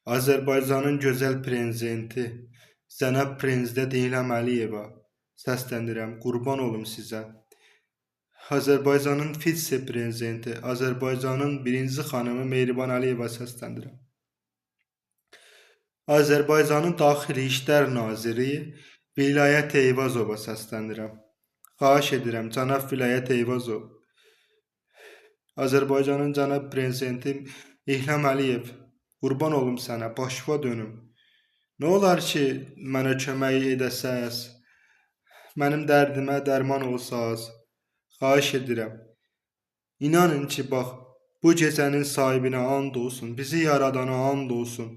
Azərbaycanın gözəl prezidenti, cənab prezident İlham Əliyevə səslənirəm, qurban olum sizə. Azərbaycanın vitse-prezidenti, Azərbaycanın birinci xanımı Mehriban Əliyeva səslənirəm. Azərbaycanın Daxili İşlər Naziri Vilayət Eyvazova səslənirəm. Xahiş edirəm, cənab Vilayət Eyvazov. Azərbaycanın cənab prezidenti İlham Əliyev, qurban olum sənə, başıva dönüm. Nə olar ki, mənə kömək edəsəz, mənim dərdimə dərman olsaz. Xahiş edirəm. İnanın ki, bax, bu gecənin sahibinə and olsun, bizi yaradana and olsun.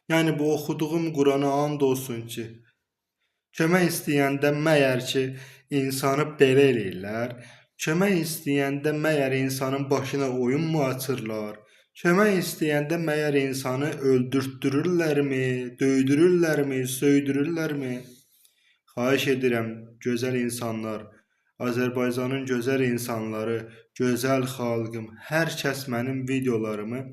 Yəni bu oxuduğum Qurana and olsun ki, kömək istəyəndə məyər ki, insanı belə eləyirlər? Kömək istəyəndə məyər insanın başına oyun mu açırlar? Kömək istəyəndə məyər insanı öldürtdürürlərmi, döydürürlərmi, söydürürlərmi? Xahiş edirəm, gözəl insanlar, Azərbaycanın gözəl insanları, gözəl xalqım, hər kəs mənim videolarımı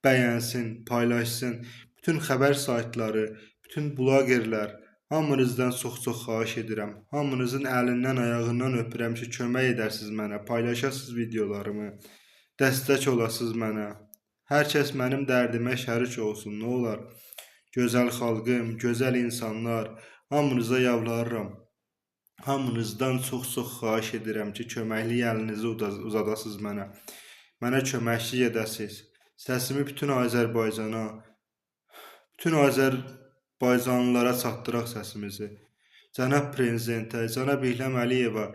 bəyənsin, paylaşsın. Bütün xəbər saytları, bütün bloqerlər, hamınızdan çox-çox xahiş edirəm. Hamınızın əlindən, ayağından öpürəm ki, kömək edəsiniz mənə, paylaşasınız videolarımı, dəstək olasınız mənə. Hər kəs mənim dərdimə şərik olsun, nə olar? Gözəl xalqım, gözəl insanlar, hamınıza yalvarıram. Hamınızdan çox-çox xahiş edirəm ki, köməklik əlinizi uzadasınız mənə. Mənə köməklik edəsiniz. Səsimi bütün Azərbaycana, bütün Azərbaycanlılara çatdıraq səsimizi. Cənab prezidentə, cənab İlham Əliyevə,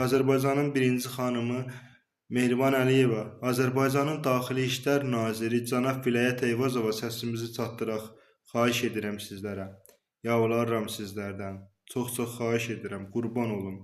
Azərbaycanın birinci xanımı Mehriban Əliyeva, Azərbaycanın Daxili İşlər Naziri cənab Vilayət Eyvazova səsimizi çatdıraq. Xahiş edirəm sizlərə. Yalvarıram sizlərdən. Çox-çox xahiş edirəm, qurban olum.